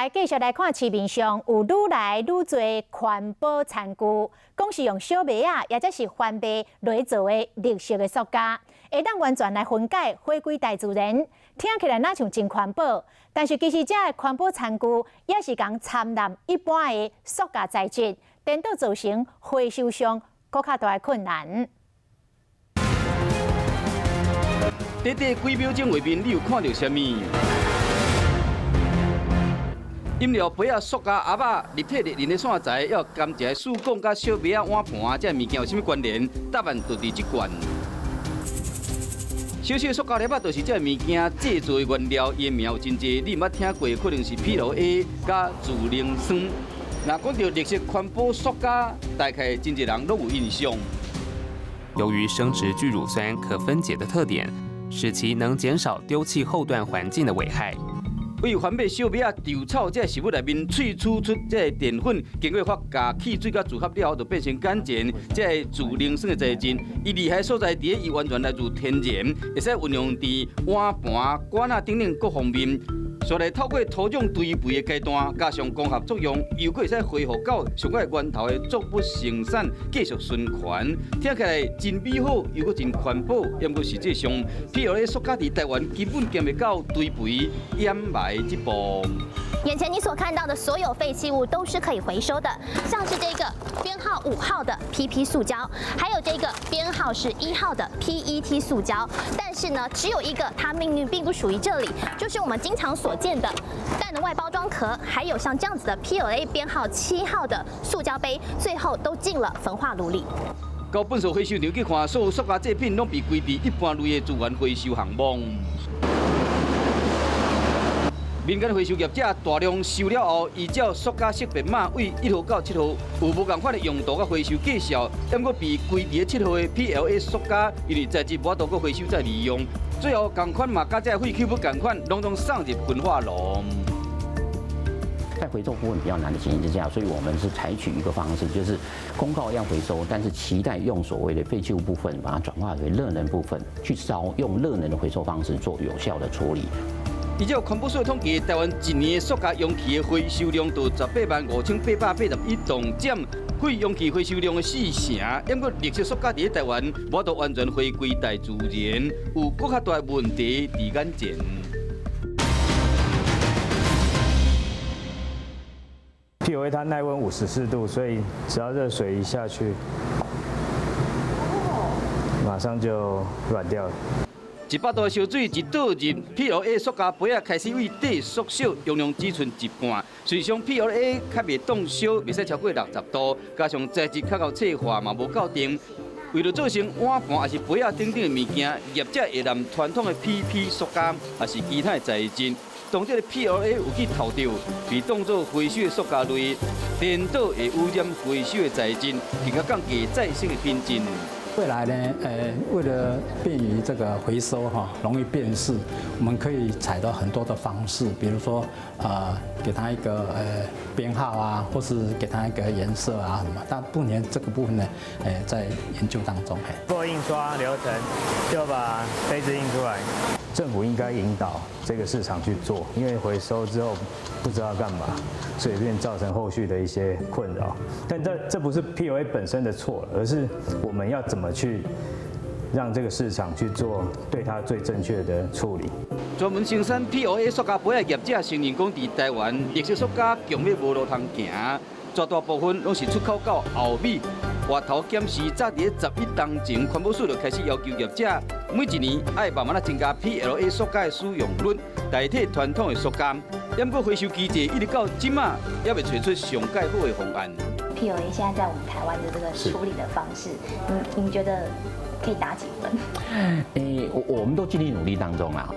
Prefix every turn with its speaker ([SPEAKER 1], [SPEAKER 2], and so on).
[SPEAKER 1] 來繼續來看市面上有愈來愈濟環保餐具，講是用小麥仔，抑者是番麥來做的綠色的塑膠，會當完全來分解，回歸大自然。聽起來若像真環保，但是其實這个環保餐具也是仝摻濫一般的塑膠材質，顛倒造成回收上閣較大的困難。
[SPEAKER 2] 短短幾秒鐘畫面，你有看著啥物？飲料杯仔、塑膠盒仔、立體列印的線材，猶含一个試管佮小麥仔碗盤，這个物件有啥物關聯？答案就佇這罐。小小塑膠粒仔就是這个物件製作的原料，伊的名有真濟，你毋捌聽過，可能是 PLA 佮聚磷酸。若講著綠色環保塑膠，大概真濟人攏有印象。
[SPEAKER 3] 由於生質聚乳酸可分解的特點，使其能減少丟棄後段環境的危害。
[SPEAKER 2] 為番麥小麥仔稻草這个食物內面萃取出這个澱粉，經過發酵、汽水佮組合了後，就變成簡單這个聚磷酸的材質。伊厲害所在佇咧，伊完全來自天然，會使運用佇碗盤、罐仔等等各方面。煞來透過土壤堆肥的階段，加上光合作用，又閣會使恢復到上個源頭的作物生產，繼續循環。聽起來真美好，又閣真環保。毋過實際上，PLA 塑膠佇台灣根本行袂到堆肥掩埋這步。
[SPEAKER 4] 眼前你所看到的所有廢棄物都是可以回收的，像是這個編號5號的 PP 塑膠，還有這個編號是1號的 PET 塑膠。但是呢，只有一個它命運並不屬於這裡，就是我們經常所見的蛋的外包裝殼，還有像這樣子的 PLA 編號7號的塑膠杯，最後都進了焚化爐裡。
[SPEAKER 2] 到糞埽回收場去看，所有塑膠製品攏被歸佇一般類的資源回收項目。民間回收業者大量收了後，依照塑膠識別碼，對1號到7號有無仝款的用途佮回收價數，毋過被歸佇7號的 PLA 塑膠，因為材質無法度閣回收再利用，最後仝款嘛，佮這廢棄物仝款，攏總送入焚化爐。
[SPEAKER 5] 在回收部分比較難的情形之下，所以我們是採取一個方式，就是公告要回收，但是期待用所謂的廢棄物部分，把它轉化為熱能部分去燒，用熱能的回收方式做有效的處理。
[SPEAKER 2] 依照環保署統計，台灣一年塑膠容器的回收量就185,881噸，佔廢容器回收量的四成。毋過綠色塑膠佇台灣無法度完全回歸大自然，有閣較大的問題佇眼前。
[SPEAKER 6] PLA 它耐溫54度，所以只要熱水一下去，馬上就軟掉了。
[SPEAKER 2] 100度的燒水一倒入 PLA 塑膠杯仔，開始對底縮小，容量只剩一半。實際上 PLA 較袂凍燒，袂使超過60度，加上材質較夠脆化嘛無夠定。為著做成碗盤抑是杯仔等等的物件，業者會濫傳統的 PP 塑膠，抑是其他的材質。當這个 PLA 有去透著，被當做回收的塑膠類，顛倒會污染回收的材質，更加降低再生的品質。
[SPEAKER 7] 未來呢，為了便於這個回收哈，容易辨識，我們可以採到很多的方式，比如說，給它一個編號啊，或是給它一個顏色啊什麼。但目前這個部分呢，在研究當中。
[SPEAKER 6] 做印刷流程就把杯子印出來。政府應該引導這個市場去做，因為回收之後不知道幹嘛，所以便造成後續的一些困擾。但這不是 PLA 本身的錯，而是我們要怎麼去讓這個市場去做對它最正確的處理。
[SPEAKER 2] 專門生產 PLA 塑膠杯的業者承認講，佇台灣綠色塑膠強欲無路通行，絕大部分攏是出口到歐美。外頭檢視早佇咧11冬前，環保署就開始要求業者每一年愛慢慢仔增加 PLA 塑膠的使用率，代替傳統的塑膠。毋過回收機制一直到這馬猶未揣出上蓋好的方案。
[SPEAKER 4] PLA 現在在我們台灣的這個處理的方式，你覺得可以打幾分？
[SPEAKER 5] 欸，我們都盡力努力當中啦。